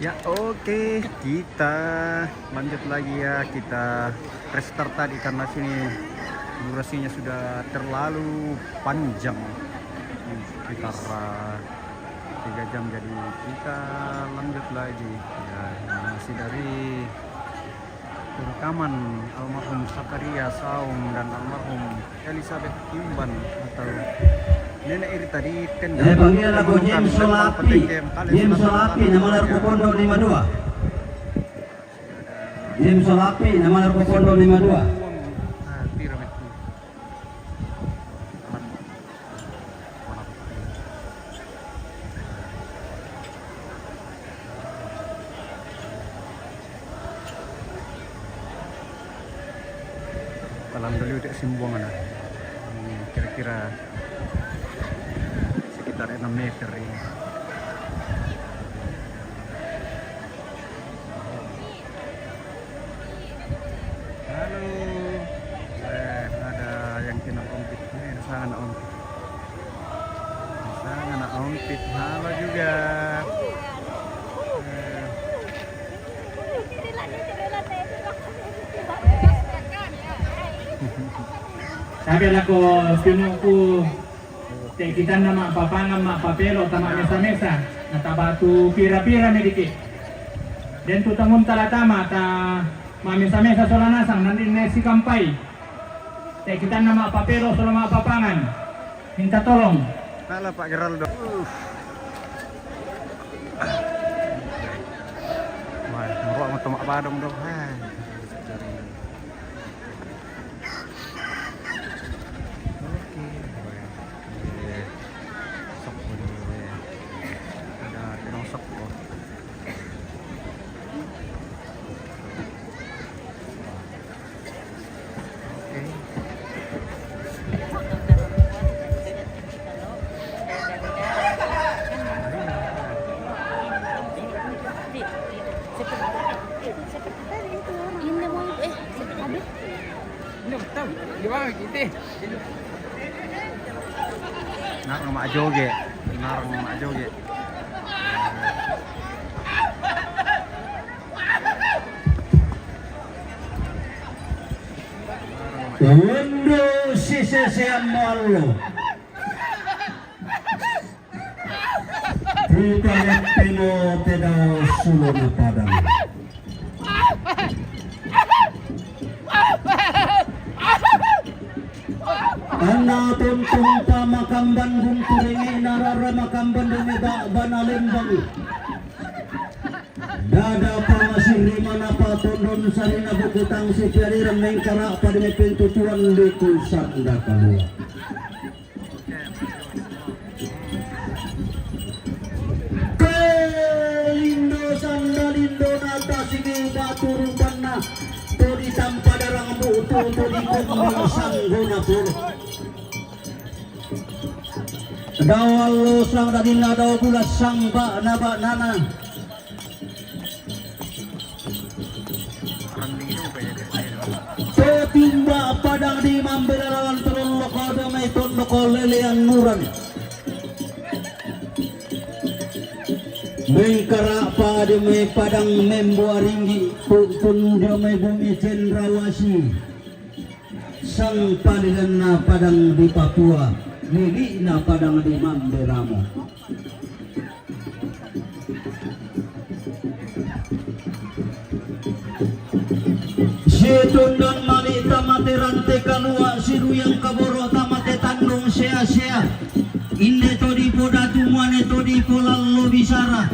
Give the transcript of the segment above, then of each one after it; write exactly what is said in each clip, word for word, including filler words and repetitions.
Ya, oke, kita lanjut lagi ya, kita restart tadi karena sini durasinya sudah terlalu panjang, sekitar uh, tiga jam, jadi kita lanjut lagi ya, masih dari rekaman almarhum Sakaria Saung dan almarhum Elizabeth Imban atau Nenek Irita di tenda. Eh, panggilan aku James Solapi. James Solapi, nama narko pondok lima dua. James Solapi, nama narko pondok lima dua. Palang dulu dek simbuang na. Hmm, kira-kira sekitar enam meter ini. Halo. Eh, ada yang kena ompit. Eh, sana ompit. Sana ompit. Halo juga. Eh. Tapi ada ko pinuku. Te kitanna ma'papangan, ma'papelo, ta ma'mesa-mesa, na tabatu pira-pira mi diki. Den tu tamunta la tama, ta ma'mesa-mesa sola nasang, nanti ne sikampai. Te kitanna ma'papelo sola ma'papangan. Minta tolong. Halo Pak Geraldo. Wah, ngorok sama tomak badong dong. Hai. Oke, iya. Sok ini, iya. Ada terong sok, oh. Oke. Ini mau, eh, habis. Narang ma' joge'. Narang ma' joge'. Undu' sisesean mo allo. Rupaleppino te dao sulona padang. Anna tontong pa makamban buntu renge'na rara makamban renge ba'bana lembang. Dada pamasirri manapa tondon sarina bukutang sipialiran mengkara pada pentutuan liku sanda kalua. Kelindo sanda lindo nata sigi batu rupanna. Todi tampa darang butu, todi kumbi sangguna pur. Dao allo sang dadinna dao bulan sang ba'na ba'nana. Totimba padang di mambela lawan tolong lokal damai tondok lelean nuran. Mengkara pada me padang memboa ringgi, tuntun damai bumi cendrawasi. Sang palilanna padang di Papua, lili'na padang di Mamberamo. Situndun mali' tamate rante kalua', siruyang kaboro' tamate tandung sea-sea. Inde to dipodatu muane to dipolallo bisara.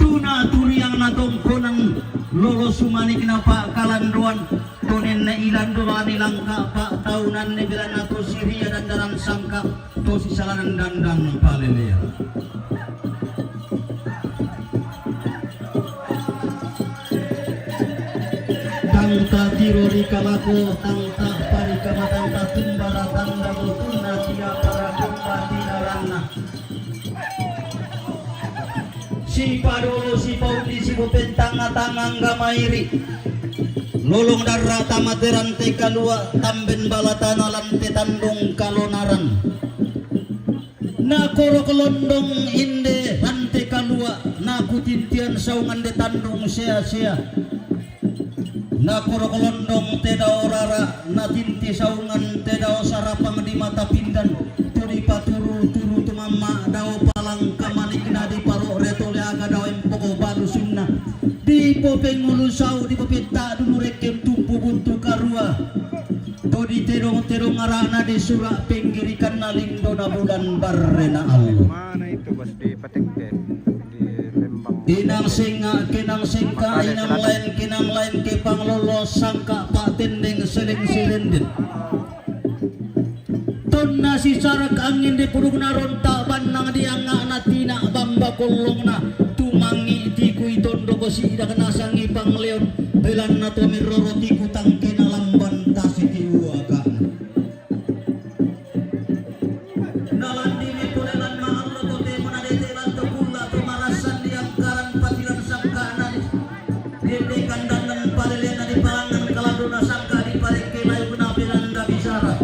Tuna turiang natongkonan lolo sumanik na pa'kalandoan. Tonenne ilandolani langka pa'taunanne bilana to siria dandaran sangka to sisalanan dandang palelea. Tangta tiro ri kalako, tangta parika matangta tumbara tanda botunna tia para kumba tinaranna. Sipadolo sipaundi sipupentanga-tanga anggama'iri. Lolong darra tamate rante kalua' tamben balatana lante tandung kalonaran. Nakorok londong inde Kutintian saungan de tandung sea-sea. Nakuro kolondong te dao rara, natinti saungan te dao sarapang di mata pindan. Tu dipaturu-turu tu mamma dao palang kamanikna, diparo reto leaga dao empoko balusunna. Dipopengulu sau, dipopetta dulu rekken tumpu buntu karua. To ditedong-tedong arana di sura penggirikanna lindona bulan barrena allo. Mana itu, Bos, di Patekte, di Lembang? Inang singa kenang sengka, inang lain kenang lain, ke panglolo sangka patendeng seleng sirenden. Tonna sisarak angin di pudukna ronta bannang di angakna tina bamba kollongna, tumangi tiku itondoko sidak nasangi pangleon, belanna to mirroro tiku tangkena lamban tasiki uakana. Nalandini pole lan maallo to temo nadete lan to kulla to marassan di angkaran patiran sangkana di dende kandangan palelena di palangan kaladona sangka di parekke layukna belanda bisara.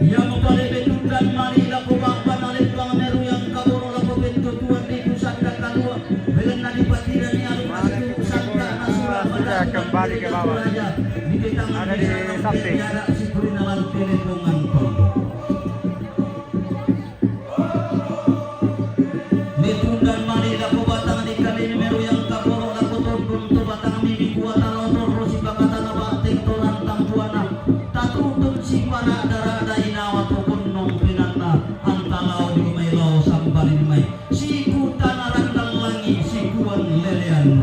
Ia mupalebe tundan mali lako baba na lembang meru yang kaboro lako bentutuan di pusat dan kalua. Belenna di patirani alun masih itu sangka nasura. Sudah kembali ke bawah. Ada di samping. Jarak sipurina lan telepongan pondok. Nitundan mali lako batang di kami meru yang kaboro lako tondon to batang mimi kuata lotoro si bakatana batek torang tampuana. Tatutun si para dara dainawa to konnong pinanna antalao di mai lao sambalin mai. Siku tana randang langi sikuan lelean.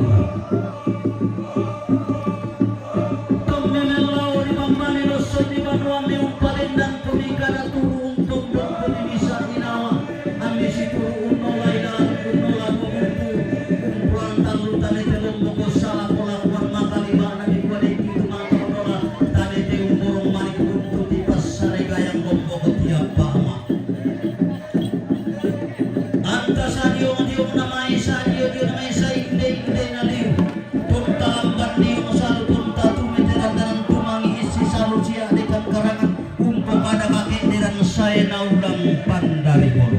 Tong memang lao di pambani dosa di banua meumpa lendang kuni kada turu untung dong kuni bisa inawa. Ambil si turu unolai dalam unola pemumpu. Kumpulan talu tani telung boko salah pelakuan maka lima anak di kuadiki tumang ternola. Tani teumborong mari kubuntu tipas sare gayang lombok tiap pama. Anta sadiong-diong namai sadio-dio namai sainde-inde naliu. Punta lamban diong salu punta tumete dandanan tumangi isi salu sia dekan karangan umpo pada kake deran sae naudang pandari bolo.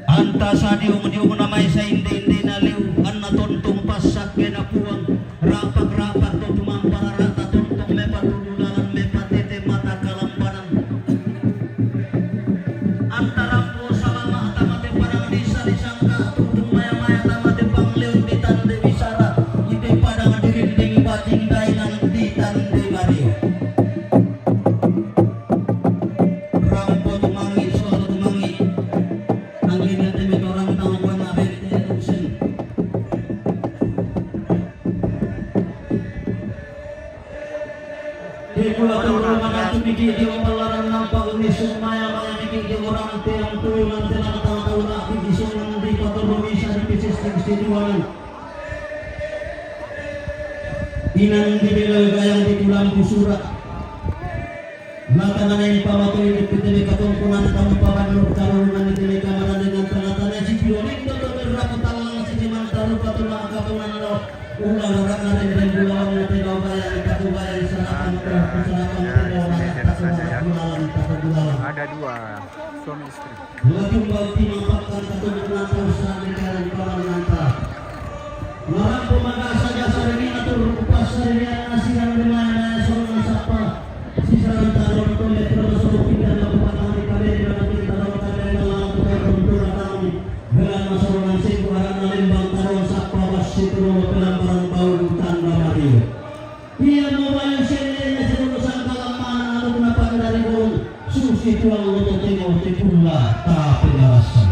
Anta sadiong-diong namai sainde-inde naliu anna tontung passakke napuang. Rapak-rapak to tumampara rata tontong mepatudu lalan mepatete mata kalambanan. Antarampo salama tamate padang disa disangka tutung maya-maya tamate pangleon di tande bisara ite padang dirinding bating dainan di tande mario. Rampo tumangi soal tumangi. Angin teme torang tangkuan abente tuksen. Di pula turu manatu miki di ombalaran nampak uni sumaya maya miki di orang teang tuyunan telang tang tauna di isungan di patorong isa di pisis di siduanan. Inang di bela gayang di tulang busura. Maka nanain pamato ini pitene katongkonan tamu pabanur karungan itene kamaran dengan tengah tanah si piloning betul berlaku talang si dimantaru patuna katongan lo. Ulah orang lain dan bulawan nanti lo bayang tak bayang sarapan sarapan tidak orang tak orang bulawan tak bulawan. Ada dua suami istri. Dua tumbal timampakkan katongkonan tarusan di karan paman nanta. Marampo magasa-gasa ri minatur ruku passarinianna sirang rimaya-maya solang sappa, sisarang taruang tole termasuk pindah mapapatang di kaberi dan pindah mapapatang dalam tukar runtura kami. Gelar masalah nasib anak lembang taruang sappa bassi turun pelambaran bau tanda mario. Ia mau bayar sendirinya seluruh sangkalan mana alumna pandari bolong susi tuang loto tengok tikulla tapi ngarasa.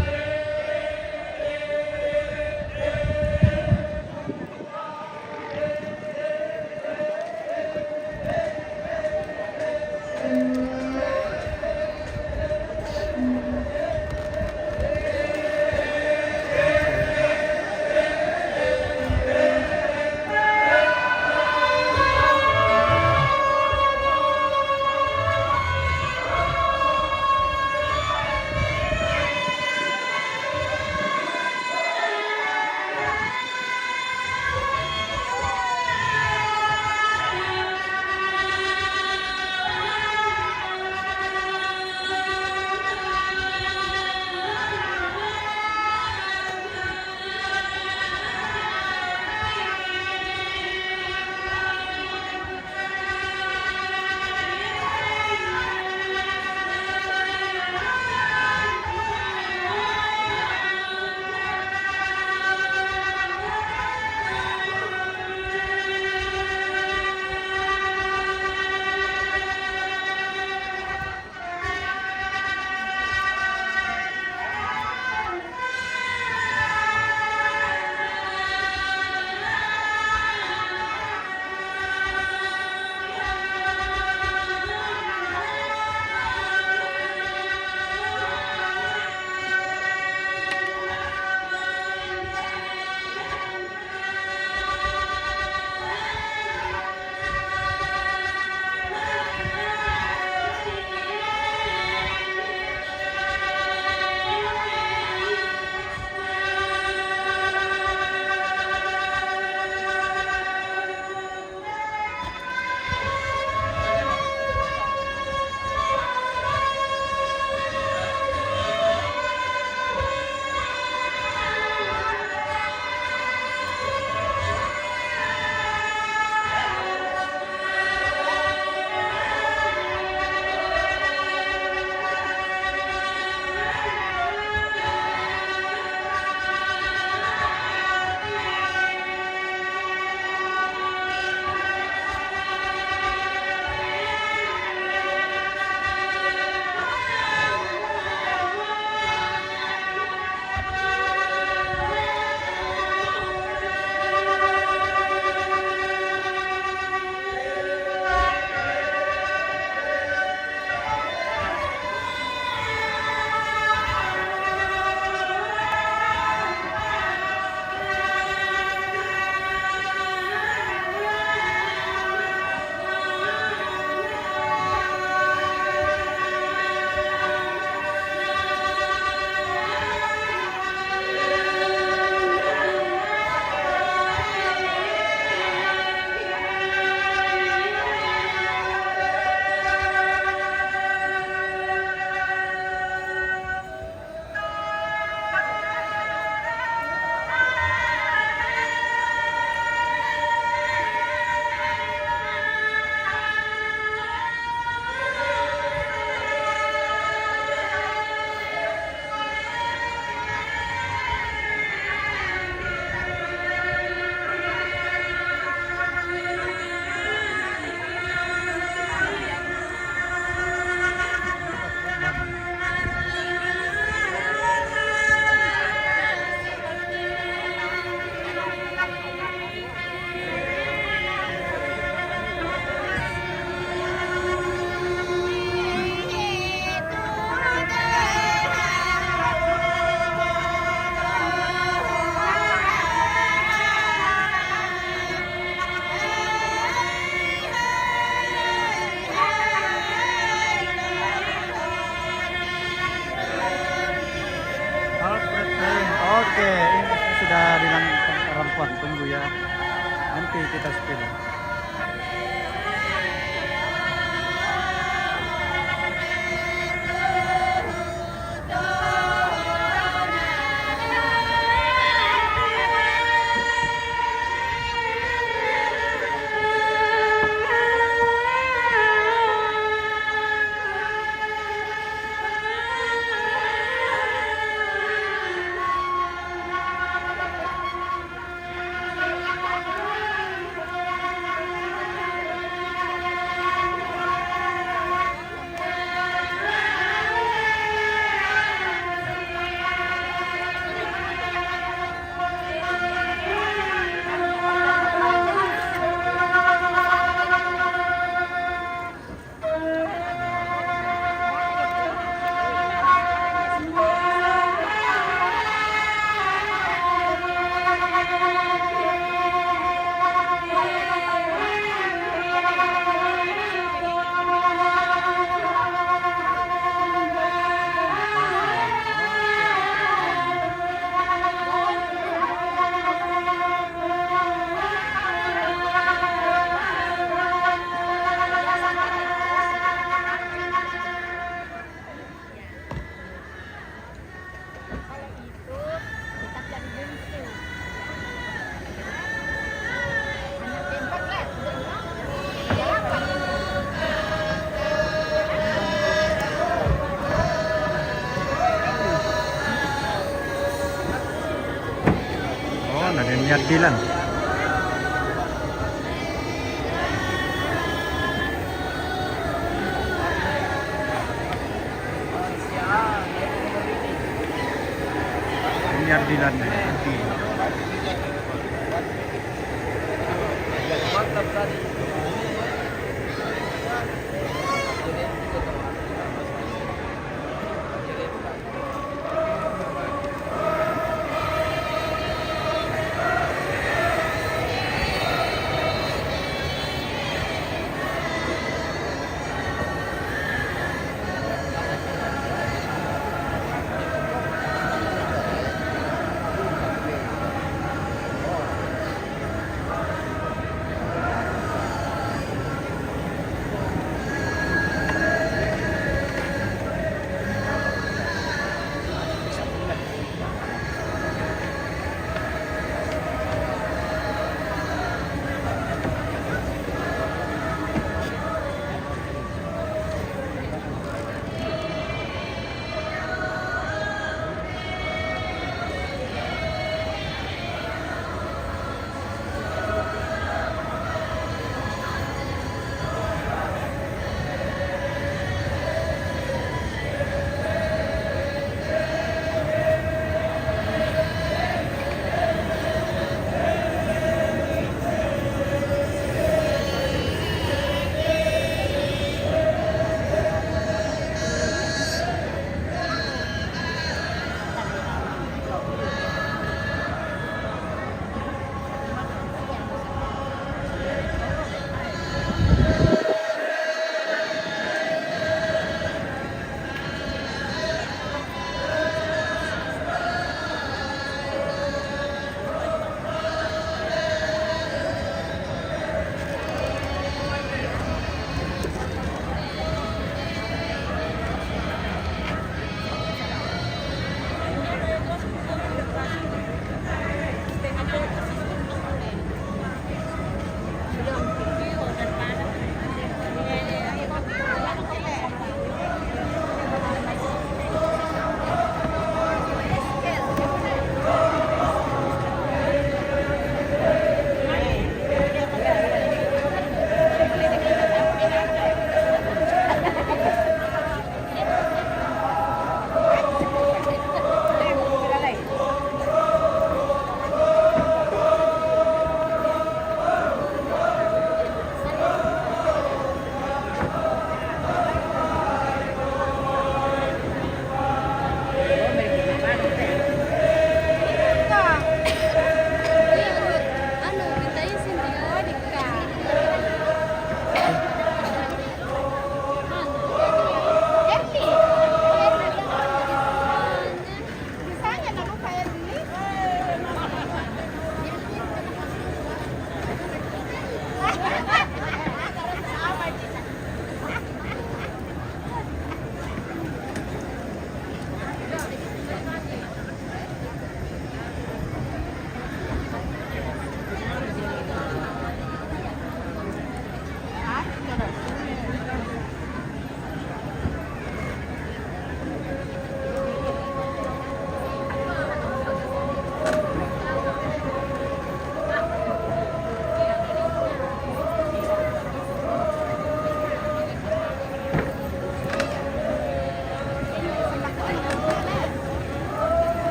Tunggu ya. Nanti kita spill. Oh, na den nyaddi lan. Nyaddi lan, nyaddi.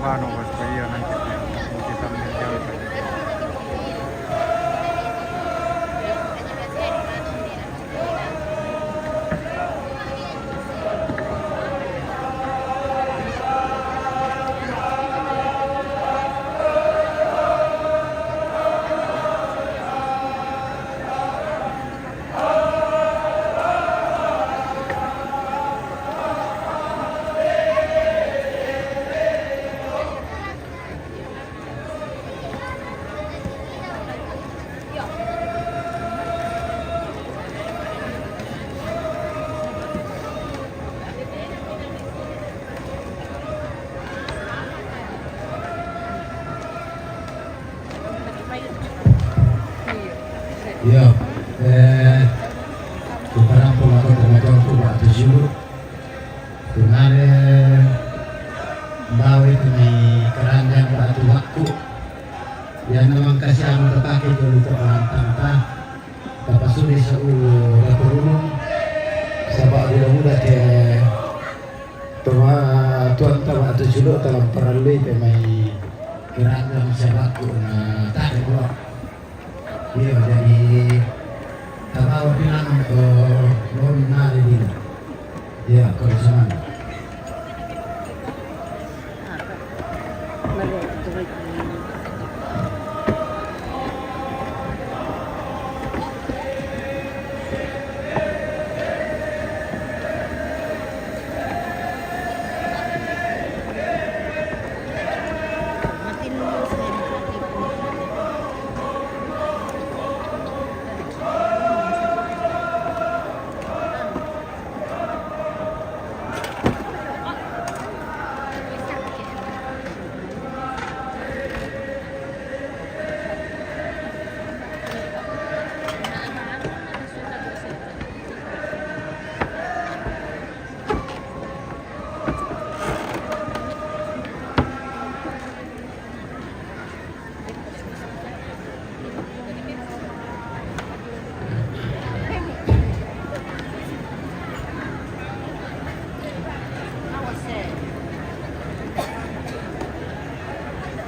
Anu, Bos, iya, nanti kita ambil jam. Iya, eh, kita rampung aku tengah jam tu waktu dulu. Tunare bawe kami keranjang batu waktu. Yang memang kasih amat terpakai dulu untuk orang tanta. Tapasudi sa ulu dapur umum. Sabab dia muda ke Tuan, tuan tawa tu juluk dalam peralui pe mai kerana siapa ku na tak ada. Iya, jadi tawa bilang ko lon na di dina. Iya, ko sana.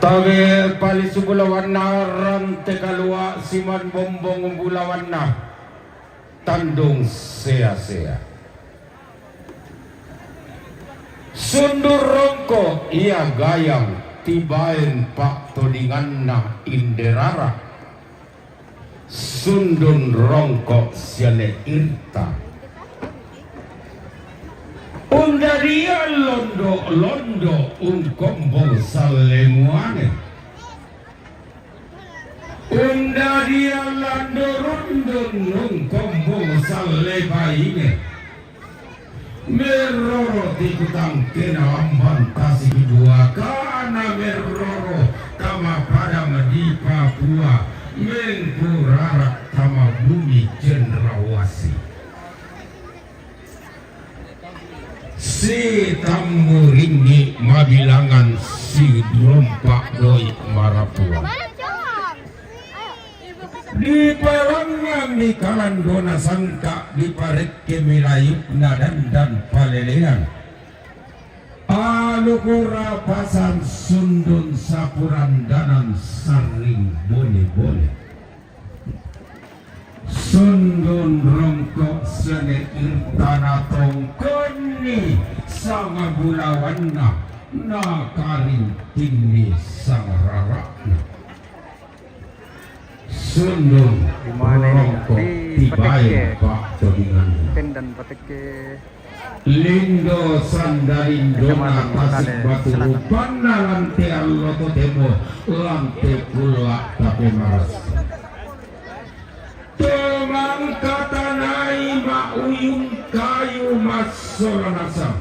Tabe palisu bulawanna, rante kalua siman bombong bulawanna, tandung sea-sea. Sundur rongko ia gayang, tibaen pattodinganna inderara. Sundun rongko siane irta. Undadia londo-londo ungkombong sallemuane. Unda dia lando rundun nung kombong salle baine. Merroro tikutangkena lamban tasik dua kana merroro tama padang di Papua, mengkurara tama bumi cendrawasih. Si tammuringngi mabilangan si lompa doi marapua. Dipalangnganni kalandona sangka, diparekkemi layukna dandan palelean. Alukura pasang sundun sapurandanan sarring bone-bone. Sundun rongko sene irtana tongkonni sanga bulawanna nakarintinni sangrarakna. Sundun rongko tibae pattodinganna. Tendan patekke. Lindo sandalindona tasik batu rupanna lante allo totemo lante pulla tape maras. To mangkatanai mauyung kayu massolo nasang.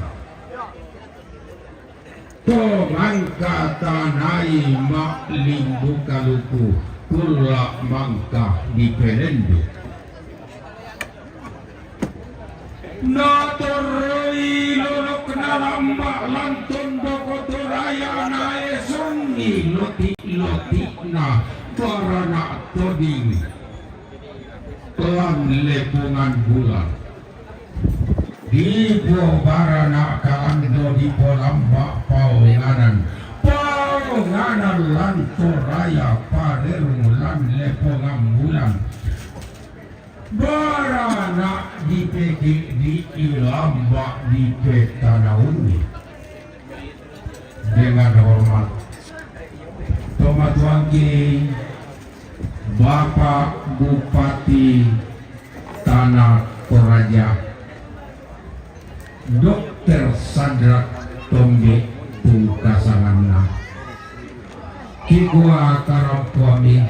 To mangkatanai ma'limbu kaluku, kulla mangka dipelendu. Natorroi lolokna lamba' lan tondoko Toraya, naesungngi loti'-loti'na barana' toding lan lepongan bulan. Dipo barana' kalando, dipo lamba' paonganan. Toraya parerumulan lepongan bulan. Baranak di peke di ilamba di petanauni. Dengan hormat, tomatuangki Bapak Bupati Tanah Toraja, Dokter Sadrak Tombe tungkasanganna. Kikua karampuami,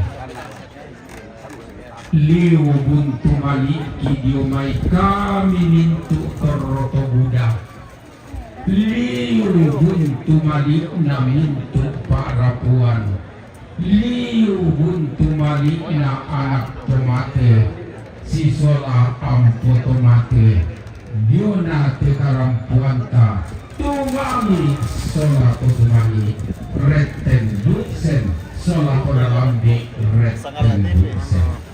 liu buntu maliki dio mai kami mintu torro to buda. Liu buntu malikna mintu pa'rapuan. Liu buntu malikna anak to mate, sisola ampo to mate, diona te karampuanta, tumangi sola to tumangi, retten du'sen sola to dalambi retten du'sen.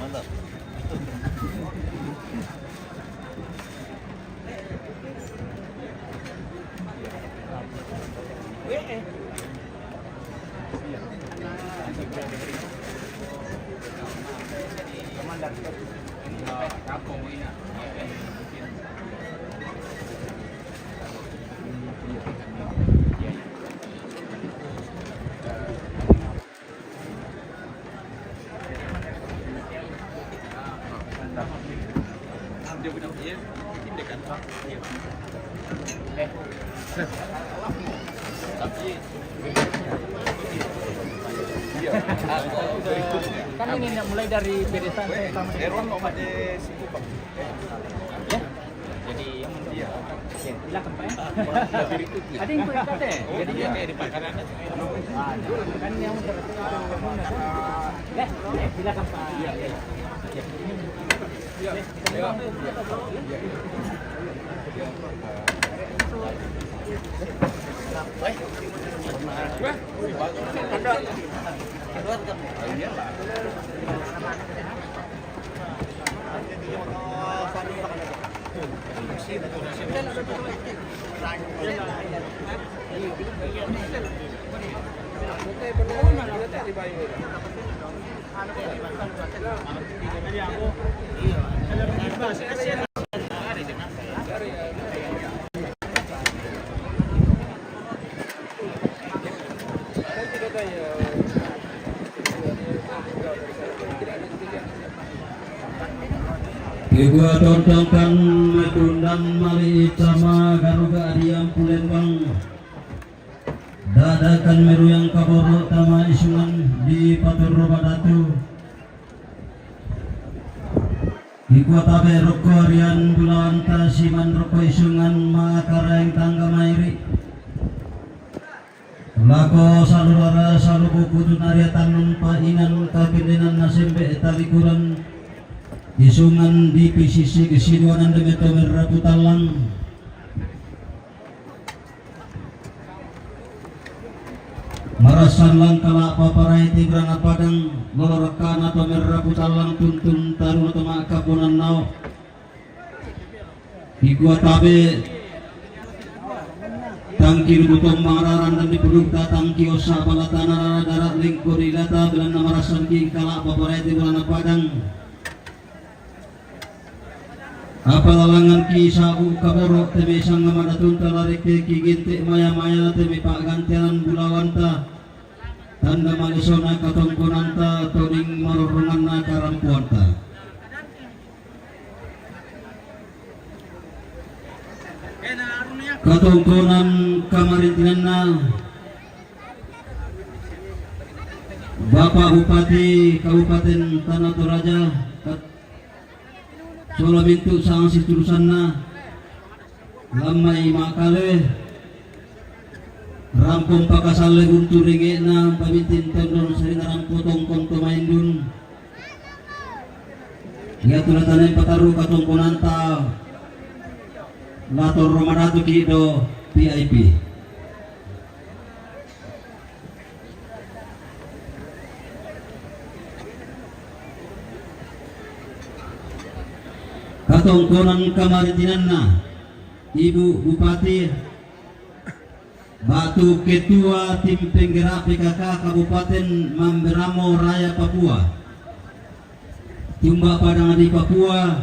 Kan ini nak mulai dari pedesaan saya sama. Ya. Jadi yang, iya, silakan, Pak, ya. Ada yang ikut, ya? Jadi dia kayak di makanan. Kan yang, eh, eh, silakan, Pak. Iya, iya. Kikua tontongkan metundan mali itama garuga diam Pulembang. Dadakan meruyang kaboro tama isungan di paturro badatu. Kikua tabe rokko rian bulawanta siman rokko isungan makaraeng tangga mairi. Lako salurara saluku kutu nariatannun painan kakendenan nasembe talikuran isungan di P C C kesiduanan deme tomerra putallang. Marassan langkala paparai tibrana padang lolo rekkana tomerra putallang tuntun taruna to ma'kabbonan nao. Kikua tabe tangki rubutong mararan dan dipudukta tangki ossa balatana rara dara lengko di lata belanna marassanki kala paparai tibrana padang. Apalalanganki sabu kaboro teme sanga madatunta larekkeki gente maya-maya teme pa'gantianan bulawanta. Tanda malesona katongkonanta toding marorronganna karampoanta. Katongkonan kamarintinanna Bapak Bupati Kabupaten Tanah Toraja, kat-, sola mintu sanga siturusanna, lammai makale, rampong pakasalle buntu ringe'na paminting tondon sarina rampo tongkon to maindun. Iatu natanai patarru katongkonanta, la torro madatuki do V I P. Katongkonan kamarintinanna Ibu Bupati, Batu Ketua Tim Penggerak P K K Kabupaten Mamberamo Raya Papua. Tumba Padang di Papua,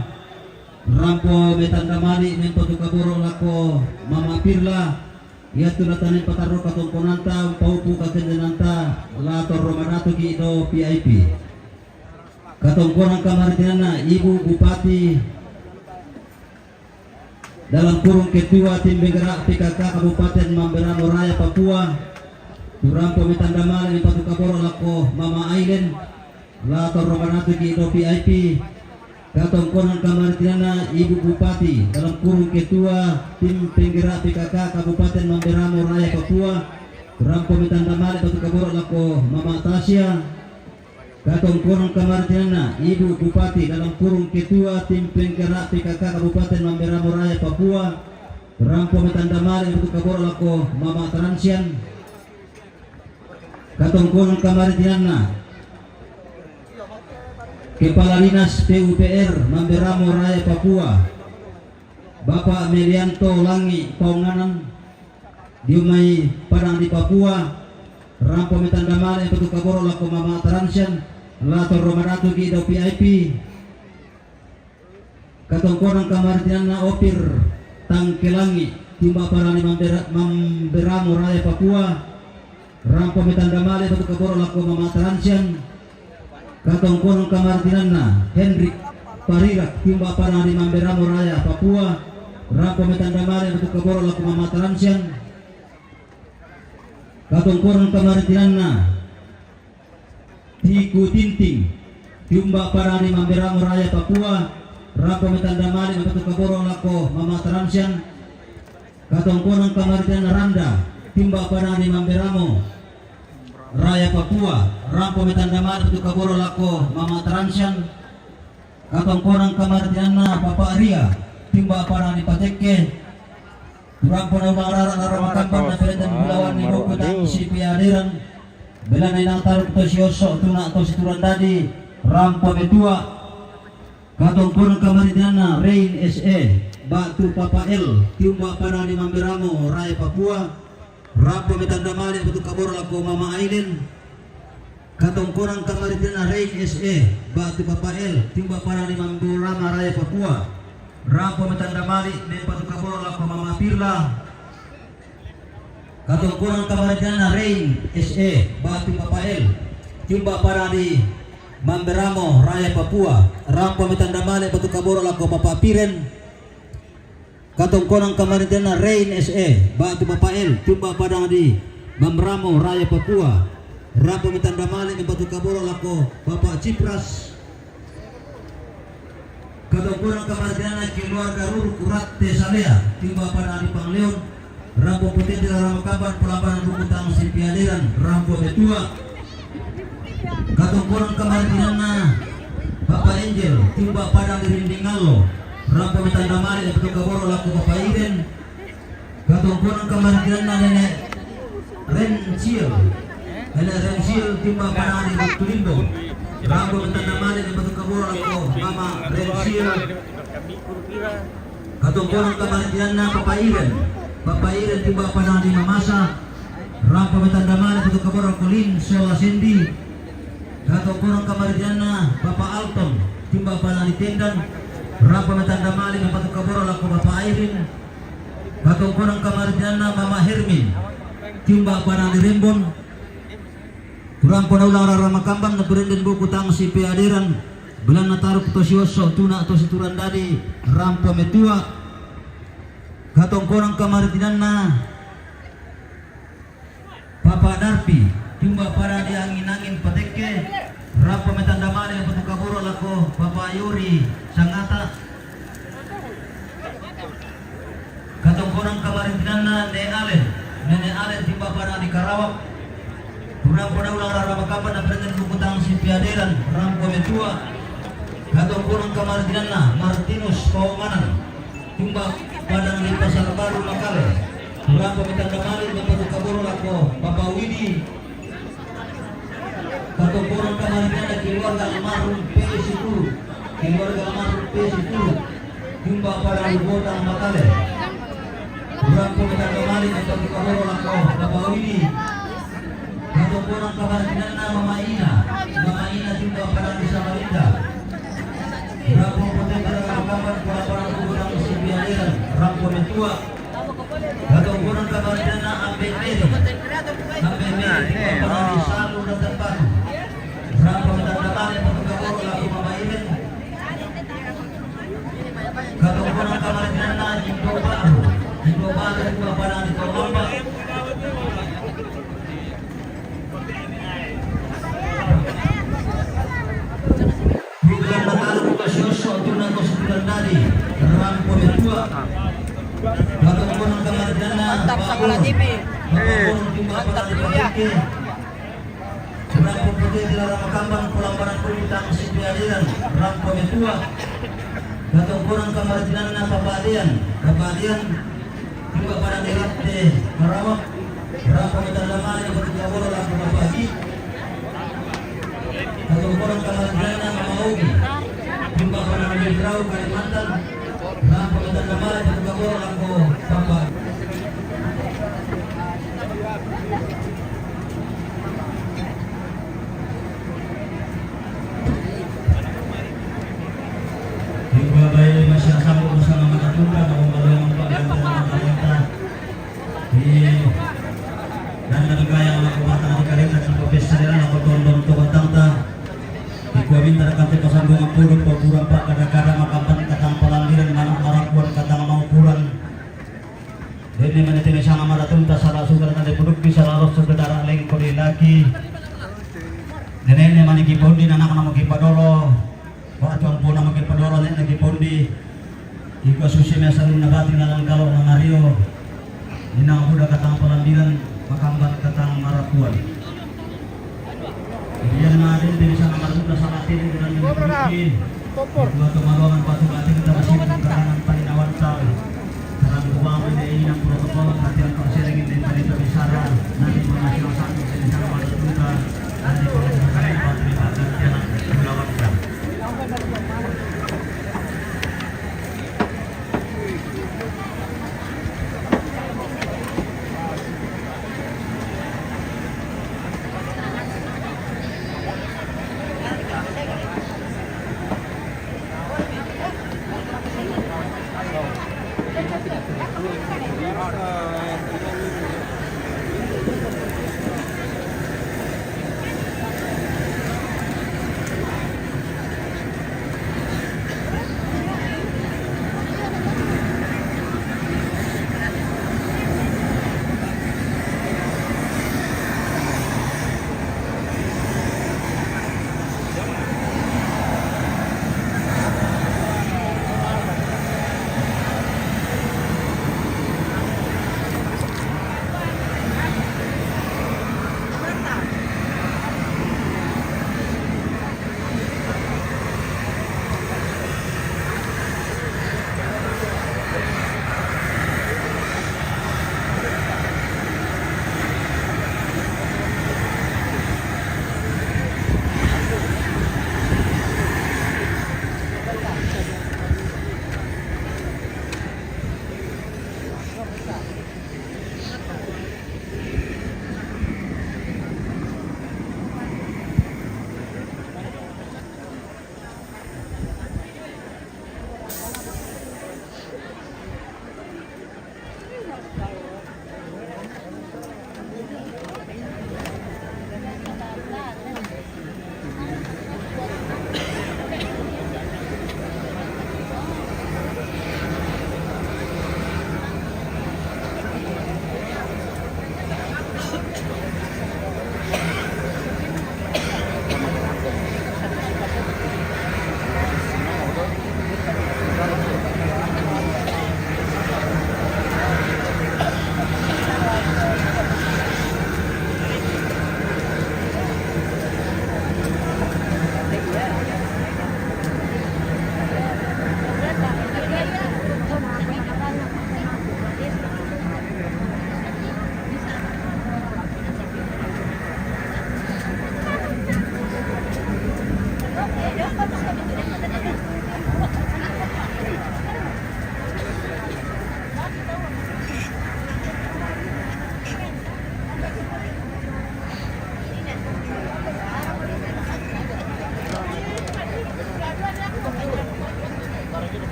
rampo metanda mali mempatu kaboro lako Mama Pirla, ia tu latane pataro katongkonanta, paupu kakendenanta, la torro madatu ki do P I P. Katongkonan kamaritinana Ibu Bupati, dalam kurung Ketua Tim Penggerak P K K Kabupaten Mamberamo Raya Papua, tu rampo metanda mali mempatu kaboro lako Mama Ailen, la torro madatu ki do P I P. Katongkonan kamaritinana Ibu Bupati, dalam kurung Ketua Tim Penggerak P K K Kabupaten Mamberamo Raya Papua, tu rampo metanda mali mempatu kaboro lako Mama Tasya. Katongkonan kamaritinana Ibu Bupati, dalam kurung Ketua Tim Penggerak P K K Kabupaten Mamberamo Raya Papua, rampo metanda mali mempatu kaboro lako Mama Taransian. Katongkonan kamaritinana Kepala Dinas P U P R Mamberamo Raya Papua, Bapak Melianto Langi Paunganan, di Umai Padang di Papua, rampo metanda mali mempatu kaboro lako Mama Taransian, la torro madatu ki do P I P. Katongkonan kamaritinana Opir Tangkelangi, Tumba Padang di Mambera-, Mamberamo Raya Papua, rampo metanda mali mempatu kaboro lako Mama Taransian. Katongkonan kamaritinana Hendrik Parirak, Tumba Padang di Mamberamo Raya Papua, rampo metanda mali mempatu kaboro lako Mama Taransian. Katongkonan kamaritinana Tiku Tinting, Tumba Padang di Mamberamo Raya Papua, rampo metanda mali mempatu kaboro lako Mama Taransian. Katongkonan kamaritinana Randa, Tumba Padang di Mamberamo Raya Papua, rampo metanda mali mempatu kaboro lako Mama Taransian. Katongkonan kamaritinana Papa Ria, Tumba Padang di Pateke, tu rampo na ulang rara na rara makamban na perenten bulawan ni buku tang si piadiran, bela na inang taruk to si oso tuna to si turandadi, rampo metua. Katongkonan kamaritinana Rain S A, Batu Papa L, Tumba Padang di Mamberamo Raya Papua, rampo metanda mali mempatu kaboro lako Mama Ailen. Katongkonan kamaritinana Rain S A, Batu Papa L, Tumba Padang di Mamberamo Raya Papua, rampo metanda mali mempatu kaboro lako Mama Pirla. Katongkonan kamaritinana Rain S A, Batu Papa L, Tumba Padang di Mamberamo Raya Papua, rampo metanda mali mempatu kaboro lako Papa Piren. Katongkonan kamaritinana Rain S A, Batu Papa L, Tumba Padang di Mamberamo Raya Papua, rampo metanda mali mempatu kaboro lako Papa Cipras. Katongkonan kamaritinana keluarga Ruru Kurat Tesalea, Tumba Padang di Pangleon, rampo potenti rara makamban, pelambanan buku tang si piadiran, rampo metua. Katongkonan kamaritinana Papa Angel, Tumba Padang di Rindingallo, rampo metanda mali mempatu kaboro lako Papa Iren. Katongkonan kamaritinana Nenek Rensil, Nenek Rensil, Tumba Padang di Batu Limbo, rampo metanda mali mempatu kaboro lako Mama Rensil. Katongkonan kamaritinana Papa Iren, Papa Iren, Tumba Padang di Mamasa, rampo metanda mali mempatu kaboro lako Lin Sola Sendi. Katongkonan kamaritinana Papa Alton, Tumba Padang di Tendan, rampo metanda mali mempatu kaboro lako Papa Airin. Katongkonan kamaritinana Mama Hermin, Tumba Padang di Rembon, tu rampo na ulang rara makamban na perenden buku tang si piadiran, bela na taruk to si oso tuna to si turandadi, rampo metua. Katongkonan kamaritinana Papa Darpi, Tumba Padang di Angin-Angin Pateke, rampo metanda mali mempatu kaboro lako Papa Yori Sangata. Katongkonan kamaritinana Nenek Alen, Nenek Alen, Tumba Padang di Karawak, tu rampo na ulang rara makamban na perenten buku tang si piadiran, rampo metua. Katongkonan kamaritinana Martinus Paunganan, Tumba Padang di Pasar Baru Makale, tu rampo metanda mali mempatu kaboro lako Papa Widi. Katongkonan kamaritinana keluarga almarhum P Sipuru, keluarga almarhum P Sipuru, Tumba Padang di Botang Makale, tu Rampo metandang male, metandang kaboro lako Bapa Widi. Katombonan kamarjinanna Mama Ina, Mama Ina tiga pada di Samarinda. Rampo pote pada rakaman kulaparan gudang sipiaderan, rampo metua. Katombonan kamarjinanna Ambe Meri, Ambe Meri tiga pada di Salu dan Tempatu. Rampo metandang male, metandang kaboro lako Mama Iren. Katombonan kamarjinanna Jindo Baru, Jindo Baru tiga pada di Tolomba. Bukan makalu buka sioso tuna ko sembilan tadi. Rampo metua. Katombonan kamarjinanna Mantap, Sakala T V. Mantap, Yuya. Rampo pote di Rara Makambang, kulaparan gudang sipiaderan, rampo metua. Katombonan kamarjinanna Papa Adean, Papa Adean, tiga pada di Ratte Karawak, rampo metandang male, metandang kaboro lako Bapa Haji. Katombonan kamarjinanna Mama Ogi, tiga pada di Rau Kalimantan, rampo metandang male, metandang kaboro lako Bapa. Hingga bayi masih asam urusan nama terbuka, mau malu yang empat dan nama terbuka. Di dan dan gaya anak rumah tangga di kareta, di profesi adalah aku tondon tu batang ta. Di kuamin tarakan tu pasang dua puluh, paguran pak, kadang-kadang makan katang palambiran, mana marakuan katang mau puran. Dene mani tene sanga maratunta sala sugar na de pudukki sala ros sugar dara lengko de laki. Dene ne mani kipondi nanak namo kipadolo. Wa tuang puna mo kipadolo ne kipondi. Iko susi mesa luna bati na langkalo na mario. Ina buda katang palambiran, makamban katang marakuan. Iyan na din, din sa naman na sa atin, din ang pinipin. Ito at tumalungan pa sa atin, tapos yung karangan palinawan tao. Karang gumamit na iyan ang protocol, at yan pa siya naging din pa rin sa bisara, na di mga sinasakit sa isang matutuka, na di mga sinasakit pa rin ang katiyan ang gulawan ka.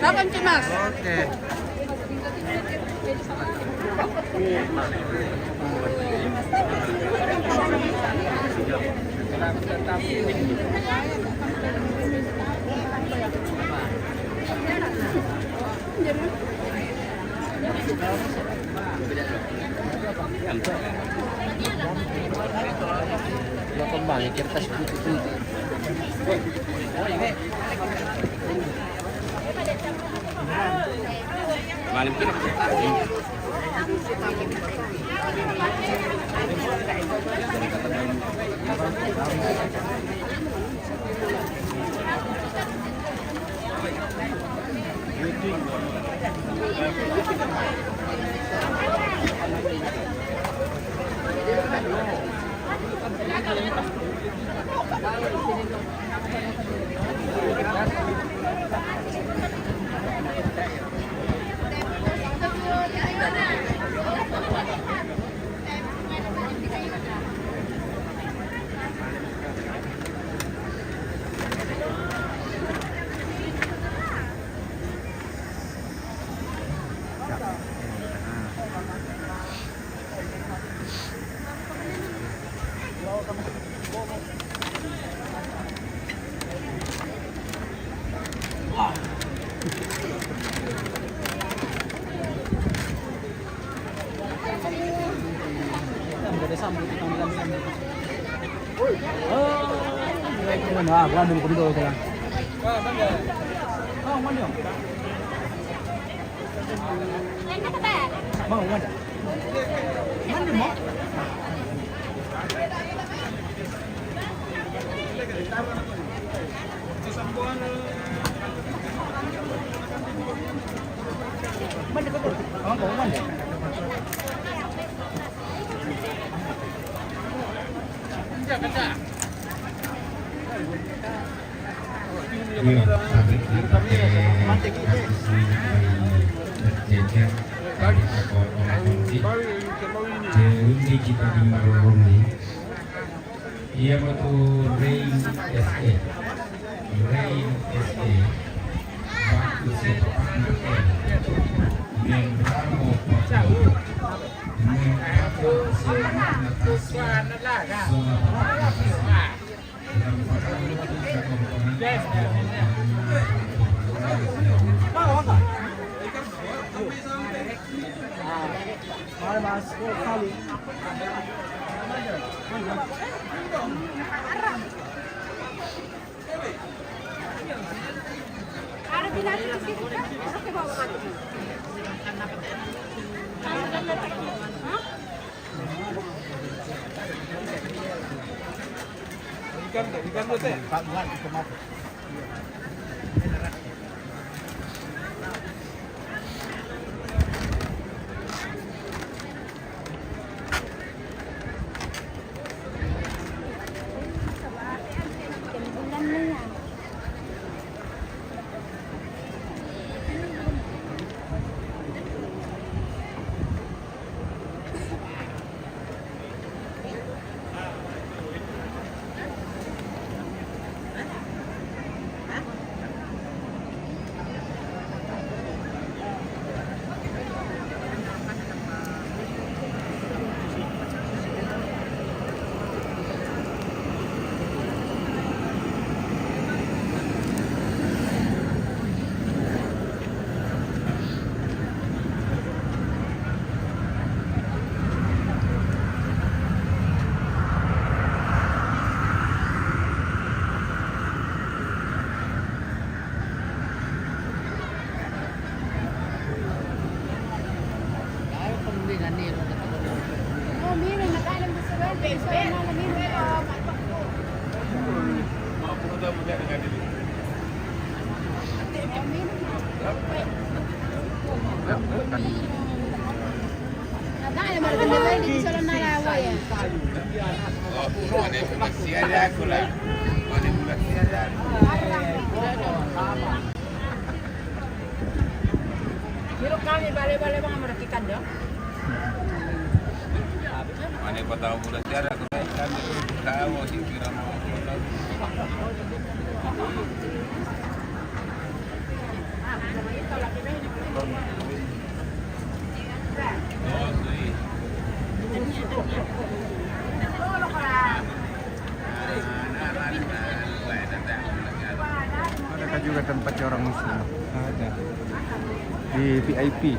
Welcome to Mas. Oke. Lo kembang ya, kertas putih-putih. Malam kira. Iya, pabrik di pakai berjejer dari toko orang kunci. Jadi kita di Marorong nih. Iya, betul, Rain S A. Rain S A. Baku sepak Martin. Membramo Porto. Membramo sepak Natasha. Sola Bapak Natasha. Miro kami bale-bale bang meratikan dong. Mane patau bulan tiada kebaikan tahu sih kira mau. Juga tempatnya orang Muslim. Ada. Di V I P.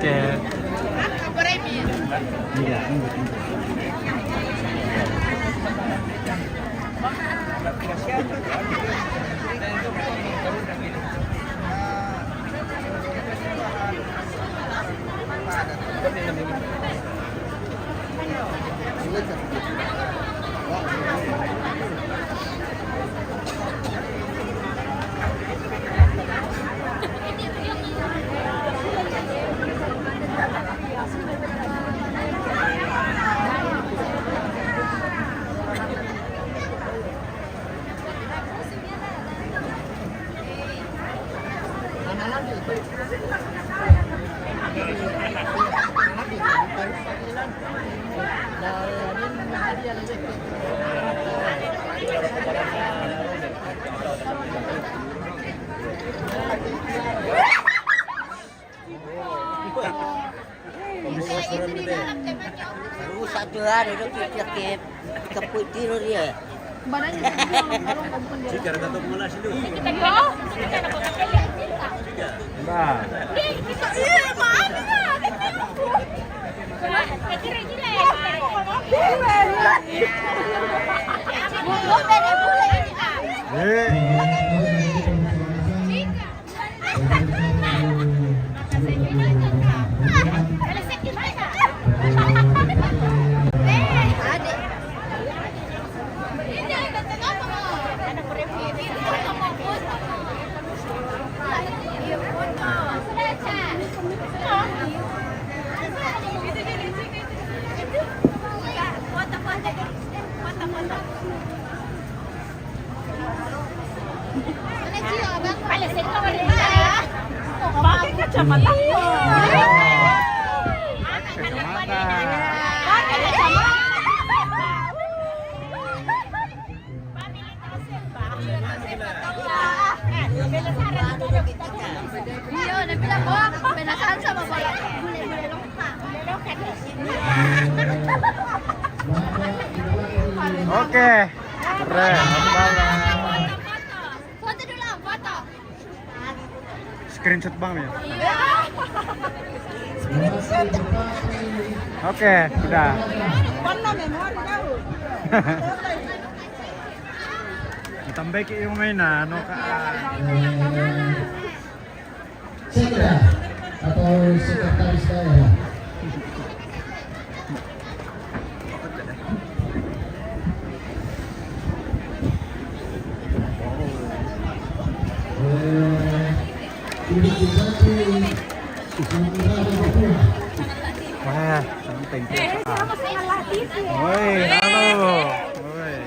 Oke. Iya, tunggu, tunggu. Rusak tu lah, dia tu keput tiru dia. Badannya. Jika ada kata mengenai sini. Mbak. Iya, mana? Eh. Pakai kacamata. Pakai kacamata. Iya, udah bilang, "Oh, penasaran sama bola." Oke. Keren. Foto dulu, foto. Screenshot Bang ya. Iya. Oke, udah. Pernah memori tahu. Ditambah ke yang main, nah, no, Kak. Sekda atau sekretaris daerah. Eh, Ibu Bupati Samudera Papua. Wah, something. Eh, siapa sih yang latih sih? Woi, halo. Woi.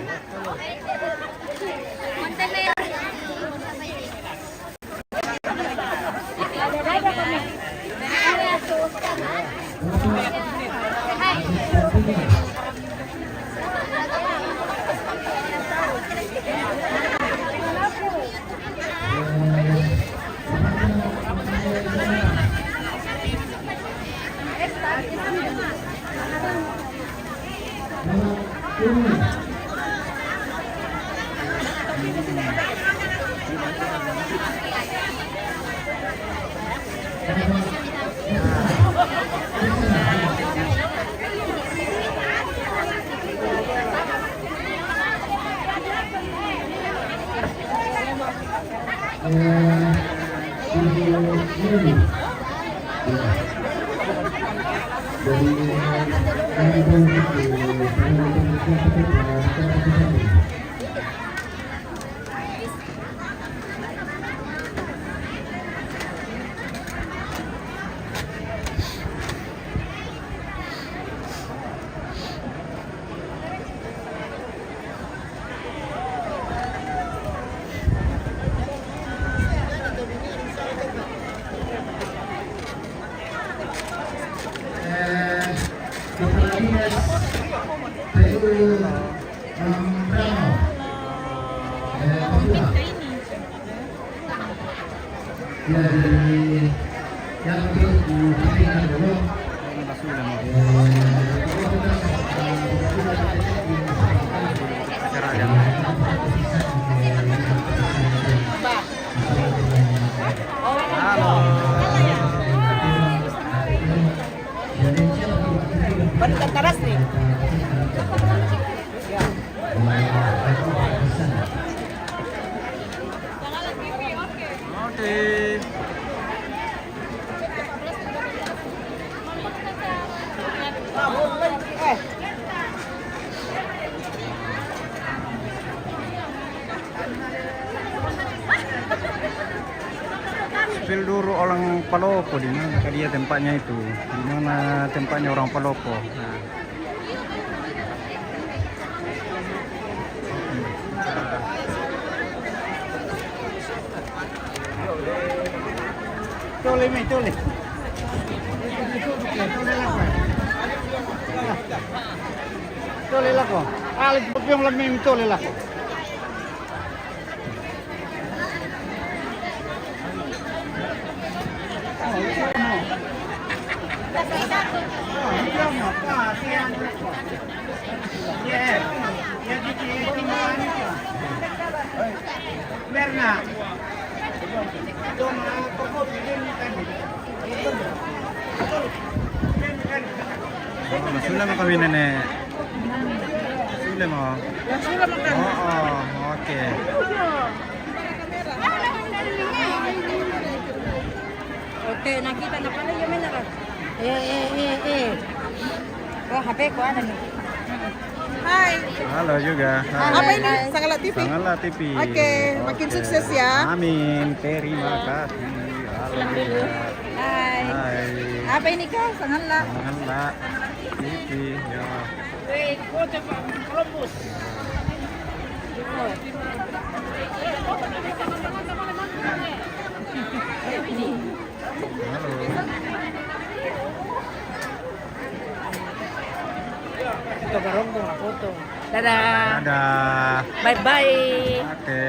Jadi, yang untuk dipikirkan dulu. Halo. Baru tataras nih. Oke. Spill dulu orang Palopo, di mana dia tempatnya itu? Di mana tempatnya orang Palopo? Nah. Tole mi, tole. Tole lako. Ale, kopiong lami mi, tole lako. Oh, sudah mau kami, Nenek. Sudah mau. Yang sudah makan. Oh, oh, oke. Oke, nah kita nak pada ya, Nenek. Eh, eh, eh, eh. Oh, H P ku ada nih. Hai. Halo juga. Hai. Apa ini? Sangala T V? Sangala T V. Oke, makin sukses ya. Amin. Terima kasih. Halo juga. Hai. Hai. Apa ini, Kak? Sangala. Sangala T V, ya. Wait, foto, Pak. Columbus. Kita bareng tuh, foto. Dadah. Dadah. Bye-bye. Oke.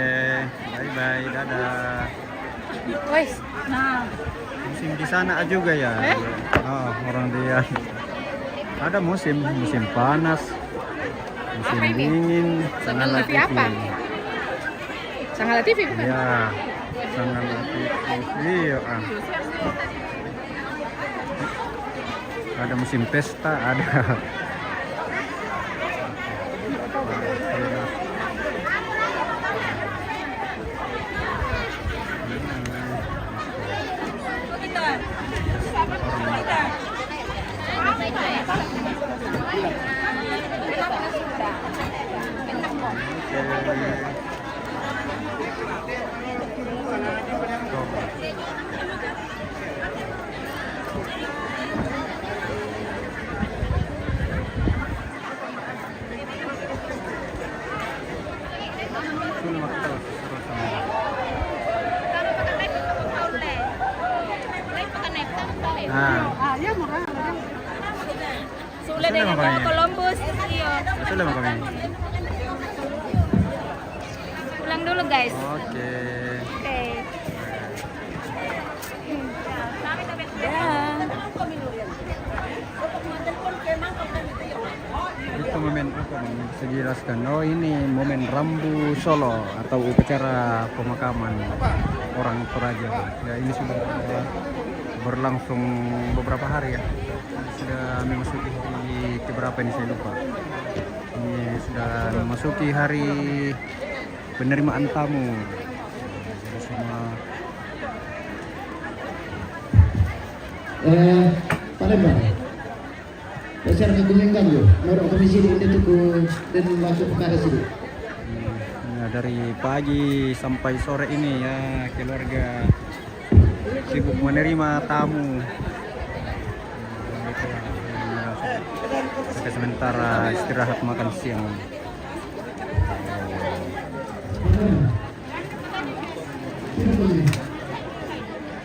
Bye-bye. Dadah. Wes. Nah. Musim di sana juga ya? Eh? Oh, orang dia. Ada musim, musim panas, musim dingin. Sangala T V apa? Sangala T V bukan? Ya, Sangala T V. Iya, ah. Ada musim pesta, ada. Nah. Sudah dengan kami. Columbus, iya. Sudah dengan kami. Pulang dulu, guys. Oke. Oke. Ya. Itu momen apa, Bang? Bisa dijelaskan. Oh, ini momen Rambu Solo atau upacara pemakaman orang Toraja. Ya, ini sudah berlangsung beberapa hari ya. Sudah memasuki hari keberapa ini, saya lupa. Ini sudah memasuki hari penerimaan tamu. Jadi semua. Eh, Palembang. Pasar Kagungan Ganjo, norok kami sini, ini tuku dan masuk ke arah sini. Nah, dari pagi sampai sore ini ya, keluarga sibuk menerima tamu. Oke, sementara istirahat makan siang.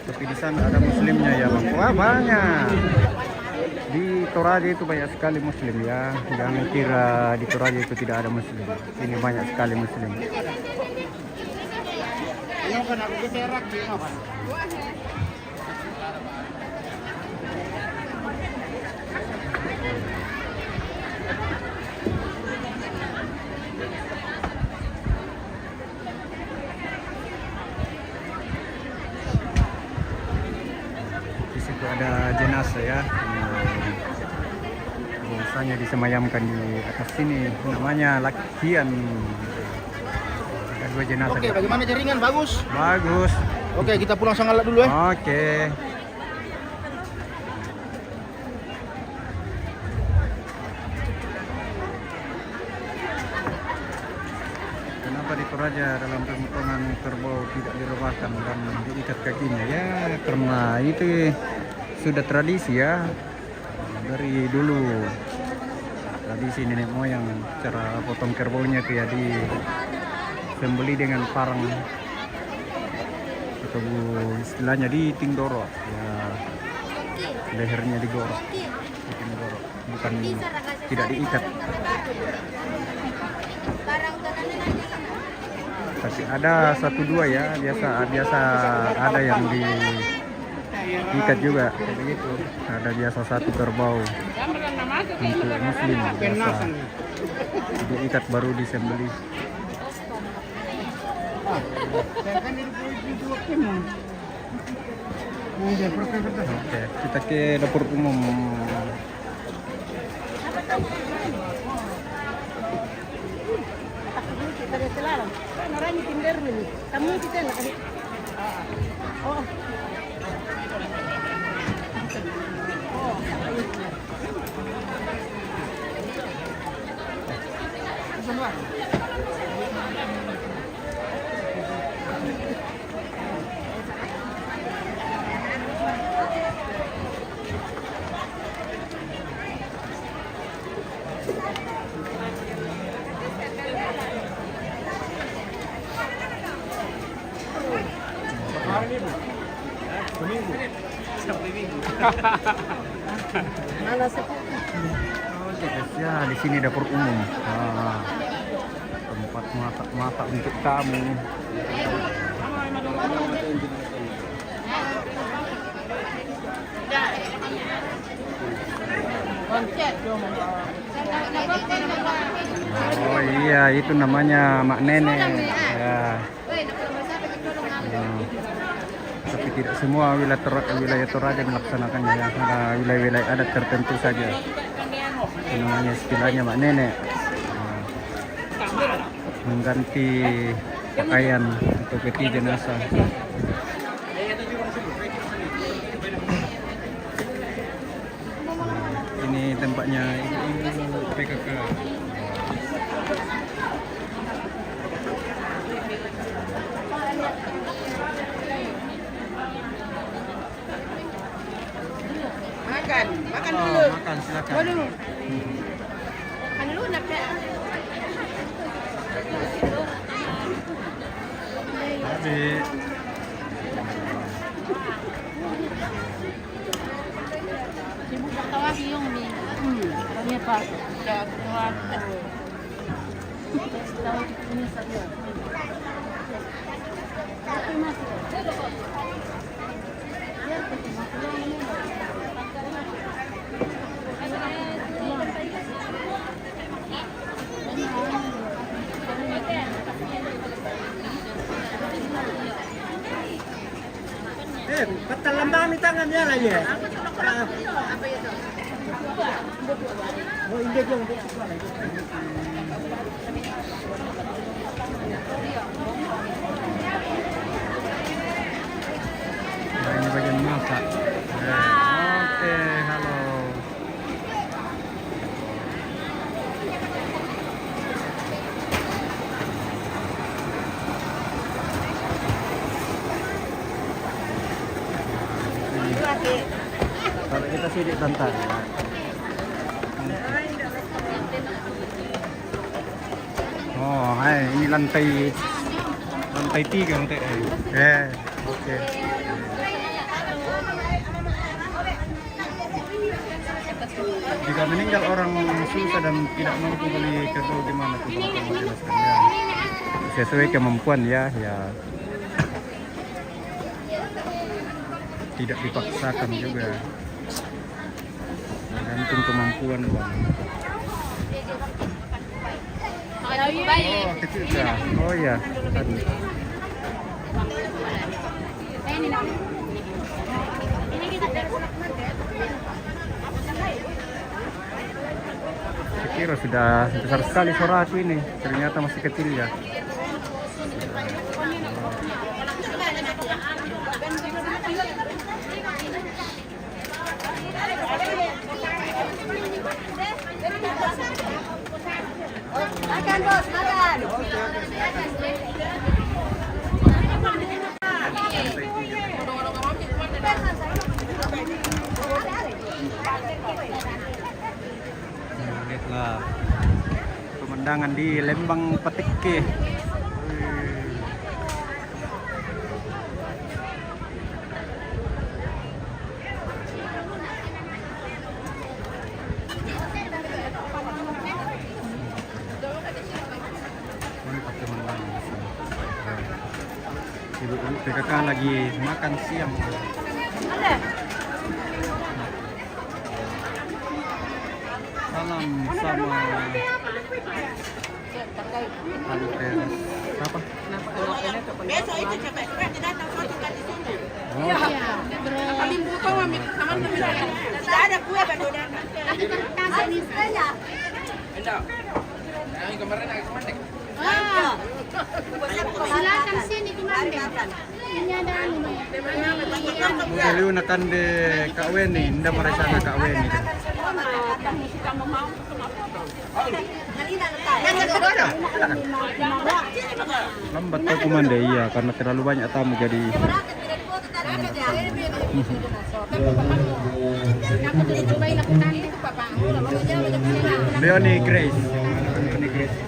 Tapi di sana ada muslimnya ya, Bang. Wah, banyak. Di Toraja itu banyak sekali muslim ya. Jangan kira di Toraja itu tidak ada muslim. Ini banyak sekali muslim. Di situ ada jenazah ya. Biasanya disemayamkan di atas sini. Namanya lakian. Ada dua jenazah. Oke, bagaimana jaringan? Bagus? Bagus. Oke, kita pulang Sangalak dulu ya. Oke. Kenapa di Toraja dalam pemotongan kerbau tidak direbahkan dan diikat kakinya? Ya, karena itu sudah tradisi ya. Dari dulu tradisi nenek moyang, cara potong kerbaunya itu ya disembeli dengan parang atau istilahnya di tindoro ya, lehernya digorok, di tindoro, bukan, tidak diikat. Tapi ada satu dua ya, biasa biasa ada yang diikat juga. Begitu. Ada biasa satu kerbau untuk muslim biasa diikat baru disembelih. Oke, kita ke dapur umum. Ya, di sini dapur umum. Ah, tempat masak-masak untuk tamu. Oh iya, itu namanya Mak Nenek. Ya. Nah, tapi tidak semua wilayah Tor-, wilayah Toraja melaksanakannya ya. Ada wilayah-wilayah adat tertentu saja. Itu namanya istilahnya Mak Nenek. Nah, mengganti pakaian untuk peti jenazah. Ini tempatnya ibu-ibu P K K. Makan, makan dulu. Makan, silakan. Waduh. Makan dulu, nak, Kak. Habis. Sibuk tak tahu lagi yang ni. Hmm. Ini apa? Dah keluar. Eh, patang lambang ni tangan dia lah, ya. Ah. Oh, injek yang. Nah, ini bagian masak. Eh, oke, halo. Kalau kita sih di tantang. Oh, hai, ini lantai, lantai tiga, lantai, eh. Eh, oke. Jika meninggal orang susah dan tidak mampu beli kerbau, gimana tuh, Bang? Tolong jelaskan, ya. Sesuai kemampuan, ya, ya. Tidak dipaksakan juga. Tergantung kemampuan, Bang. Oh, kecil kah? Oh, iya. Tadi. Saya kira sudah besar sekali suara aku ini. Ternyata masih kecil ya. Makan, Bos, makan. Nah, lihatlah pemandangan di Lembang Pateke. Mantap pemandangan di sini. Ibu-ibu P K K lagi makan siang. Salam sama Tante siapa? Besok itu cepat-cepat kita datang foto kan di sini. Oh. Kami buka, kami sama teman. Tidak ada kue, baru datang. Ada kertas ini. Enggak. Yang kemarin agak semendik. Ah. Silakan sini, Komandan. Ini ada anu, Mai. Ini anu. Mungkin lu nekan di Kak Weni, nda merencana Kak Weni. Lambat tuh, Komandan, iya, karena terlalu banyak tamu jadi. Leonie Grace. Leonie Grace.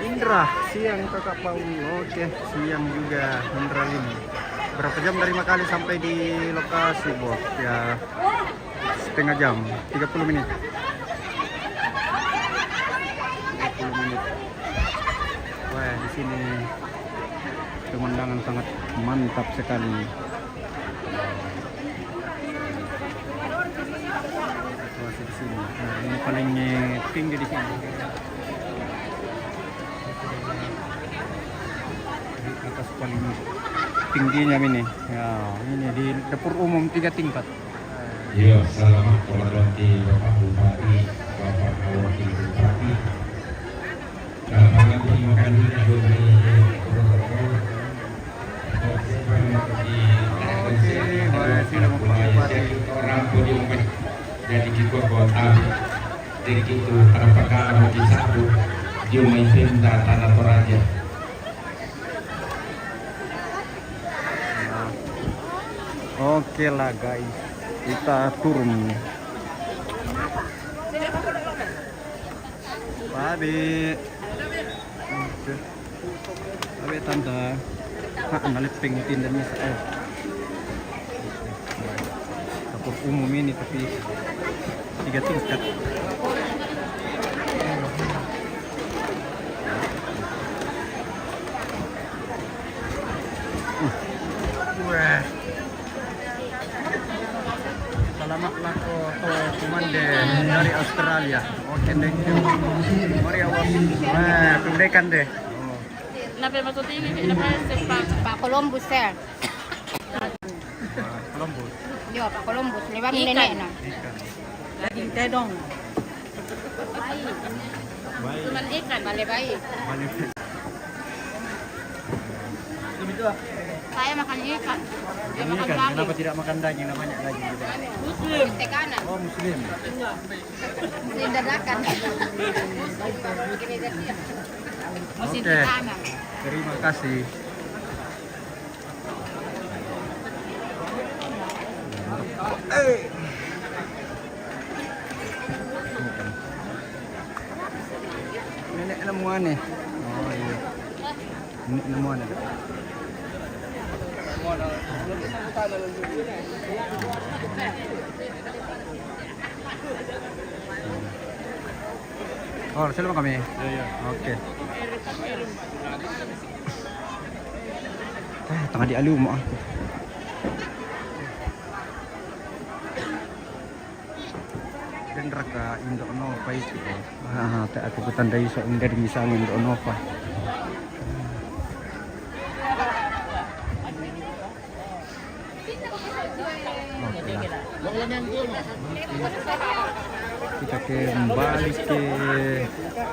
Indra, siang Kakak Paul. Oke, siang juga Indra ini. Berapa jam dari Makale sampai di lokasi, Bos? Ya, setengah jam, tiga puluh menit. Tiga puluh menit. Wah, di sini pemandangan sangat mantap sekali. Situasi di sini. Nah, ini paling, eh, tinggi di sini. Di atas paling tingginya ini. Ya, ini di dapur umum tiga tingkat. Iya, selamat kepada Bapak Bupati, Bapak Wakil Bupati. Lapangan terima kasih dari protokol. Oke, makasih, Bapak Bupati. Orang pun diumpat dari Kiko Kota. Dari Kiko, para pakar, mau disambut. Di Umai Pemda Tanah Toraja. Oke lah, guys, kita turun. Babe. Oke. Babe, Tante. Ha, ana lepeng tindan ni sa. Dapur umum ini, tapi tiga tingkat. Wah. Salamat lako to, Komandan, dari Australia. Oke, thank you. Mari, awas. Wah, tundekan deh. Oh. Kenapa masuk T V? Kenapa sempat? Pak Columbus, sir. Pak Columbus. Yo, Pak Columbus, lewat nenek na. Ikan. Daging tedong. Baik. Cuman ikan, bale baik. Bale baik. Saya makan ikan. Dia makan ikan, kenapa tidak makan daging? Nah, banyak daging juga. Muslim. Tekanan. Oh, Muslim. Muslim dadakan. Muslim. Oke. Terima kasih. Eh. Nenek nemuan nih. Oh iya. Nenek nemuan nih. Oh, sila kami. Iya, iya. Oke. Eh, tengah di alu mo ah. Dan raka Indo Nova itu. Ah, tak aku kutandai so dari misang Indo Nova. Oke lah. Kita kembali ke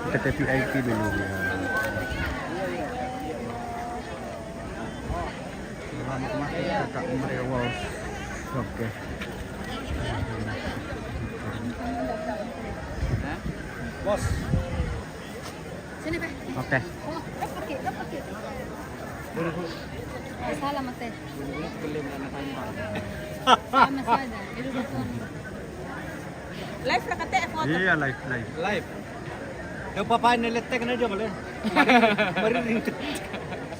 kita ke V I P dulu ya. Selamat makan kakak Maria Walls. Oke. Bos. Sini, Pak. Oke. Oh, eh, pakai, eh, pakai. Boleh, Bu. Eh, salah, Mas, eh. Boleh, Bu. Boleh, Bu. Sama saja. Itu betul. Live ra kate foto. Iya, live, live. Live. Yo papa ini letek na aja boleh. Mari, mari.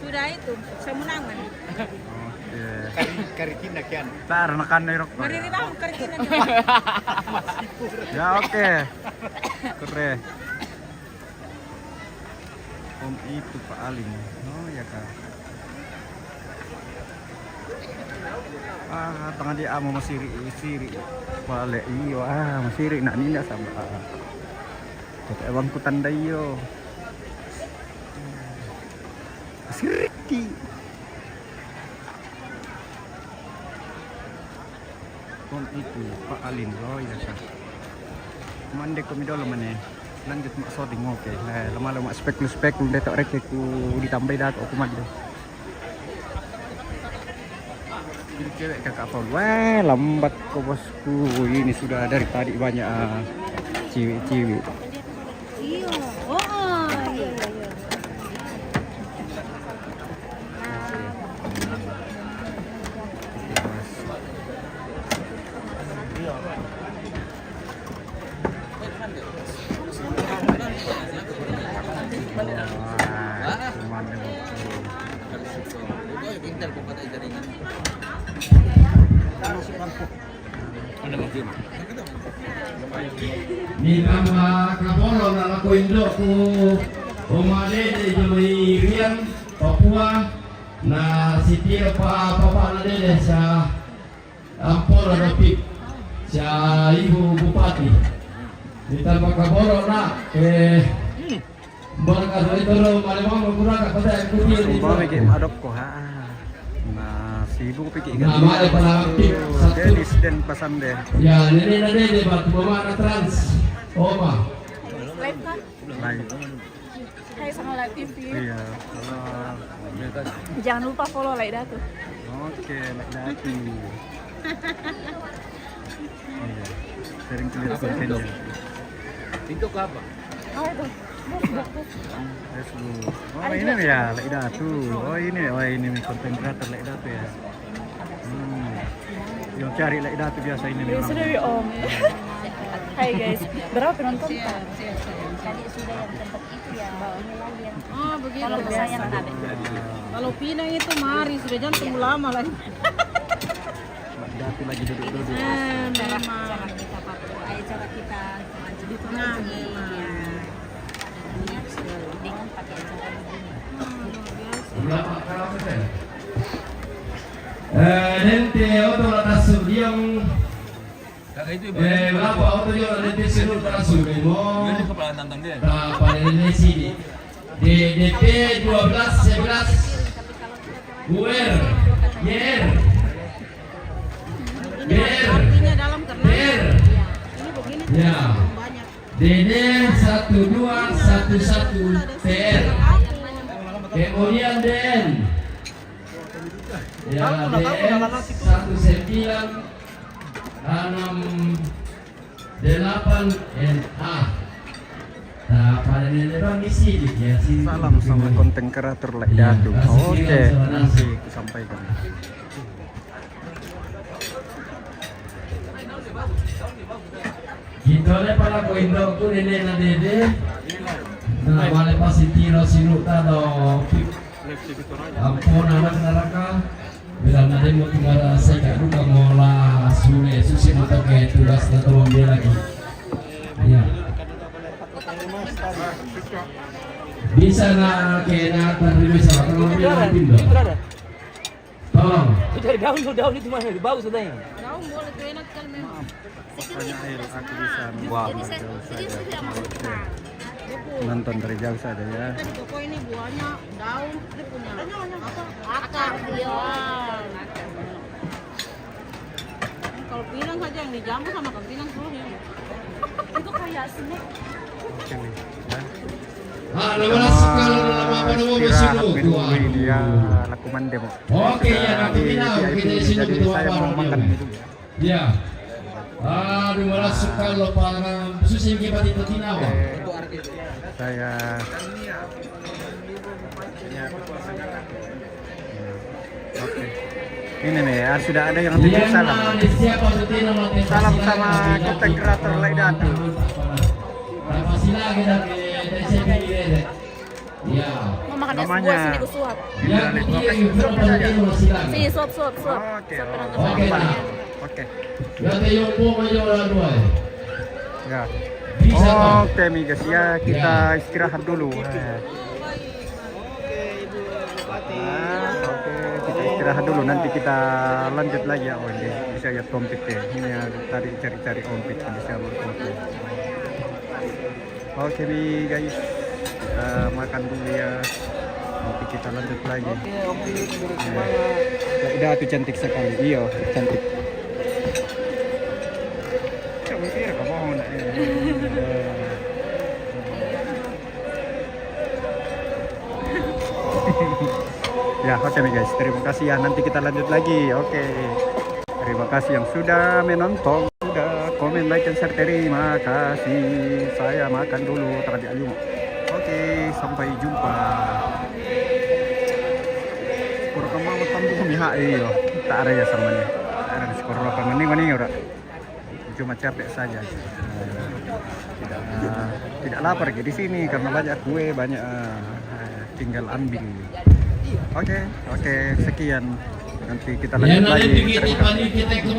Sudah itu, semenangan. Oke. Kari, kari kina kian. Tar, makan nih, Rok. Mari, mari, Bang, kari kina. Ya, oke. Keren. Om itu Pak Aling. Oh ya kak. Ah, tangan dia amo masiri, siri. Balik iyo ah, masiri nak ninda sama. Ah. Kata abang ku tanda iyo. Siriki. Kon itu, Pak Alin, oh iya kah. Mande ko midolo mane. Lanjut mak shooting, oke. Eh, lama-lama spekul-spekul detok reke ku ditambai dato aku mande. Ini cewek kakak Paul. Wah, lambat ko bosku. Ini sudah dari tadi banyak ah, ciwi-ciwi. Iyo. Oh, oh, iya, iya, iya. Ni tamba kabolo na lako indokku, Oma Dede jolo i Rian, Papua, na sitio pa papa na Dede sa Ampora David, sa Ibu Bupati. Ni tamba kabolo na, eh, Baraka itu lo male mama kurang apa tak ikuti. Sumpah mikir madok ko ha. Nah, sibuk pikir. Nah, male pala pik satu. Dennis dan Pasande. Ya, ini na Dede batu mama na trans. Oma. Live kah? Live. Hai sama Live T V. Iya, halo. Jangan lupa follow Lai Datu. Oke, Lai Datu. Iya, sering kelihatan. Itu apa? Oh, itu. Facebook. Facebook. Oh, ini nih ya, Lai Datu. Oh, ini, oh, ini nih konten kreator Lai Datu ya. Hmm. Yang cari Lai Datu biasa ini nih. Ya, sudah, Om. Hai, guys. Berapa penonton, Pak? Tadi sudah yang tempat itu ya. Ini lagi yang Oh, begitu. Kalau saya nanti. Kalau pinang itu mari, sudah jangan tunggu lama lagi. Datu lagi duduk-duduk. Eh, memang. Cara kita pakai, ayo cara kita maju di tengah, memang. Iya. Dengan pakai cara begini. Hmm, luar biasa. Eh, dente oto la tasu diong. Eh, berapa oto diong la dente sinu tasu, memang. Dia ni kepala tantang dia. Tak pada ini sini. D D P dua belas sebelas. Uer. Yer. Ya. Dede satu dua satu satu T R. Kemudian D N. Ya, D N satu sembilan enam delapan N A. Nah, pada ini Bang, isi ya, sini. Salam sama konten kreator Lai Datu. Oke, nanti aku sampaikan. Kita le pala ko indo ku nene na dede. Na wale pasi tiro sinu ta do pi. Ampun anak neraka. Bila na demo tinggal saya duka mola sule susi motor ke tugas na tolong dia lagi. Ya. Bisa na ke na terima sama tolong dia lagi, Bang. Tolong. Itu dari daun tuh, daun itu mana? Bau sudah ini. Daun boleh tuh, enak kan memang. Pokoknya air aku bisa. Wah. Jadi saya, jadi saya tidak masuk ke. Nonton dari jauh saja ya. Kita di toko ini buahnya daun, dia punya apa? Akar, iya. Kalau pinang saja yang dijamu sama kan pinang seluruhnya. Itu kayak snack. Oke nih, ya. Ah, nama nasi kalau nama apa nama istirahat masih dulu. Ini ya, laku mandi mau. Oke, ya, nanti di V I P ini, jadi saya mau makan ini dulu ya. Ya. Aduh, malah suka lo parang susi yang kibat itu tinawa. Saya. Oke. Ini nih, ya, sudah ada yang titip salam. Salam sama kita kreator Lai Datu. Ya. Mau makan es buah, sini ku suap. Sini, suap, suap, suap. Oke, suap, oke. Oke. Ya. Oke, migas ya, kita istirahat dulu. Oke, kita istirahat dulu, nanti kita lanjut lagi ya. Oh, ini bisa ya tompit ya. Ini ya, tadi cari-cari ompit, bisa bertompit. Oke nih guys, kita makan dulu ya. Nanti kita lanjut lagi. Oke, oke, semangat. Udah tuh, cantik sekali. Iyo, cantik. Coba kira kau bohong nak ya. Ya, oke nih guys, terima kasih ya. Nanti kita lanjut lagi. Oke. Terima kasih yang sudah menonton, sudah komen, like, dan share. Terima kasih. Saya makan dulu, tak ada ayung. Oke, sampai jumpa. Kurang mau tamu kami ha iyo. Tak ada ya sama nih. Tak ada di sekolah apa mending mending ora. Cuma capek saja. Tidak, tidak lapar di sini karena banyak kue, banyak, eh, tinggal ambil. Oke, oke, sekian. Nanti kita lanjut lagi. Terima kasih.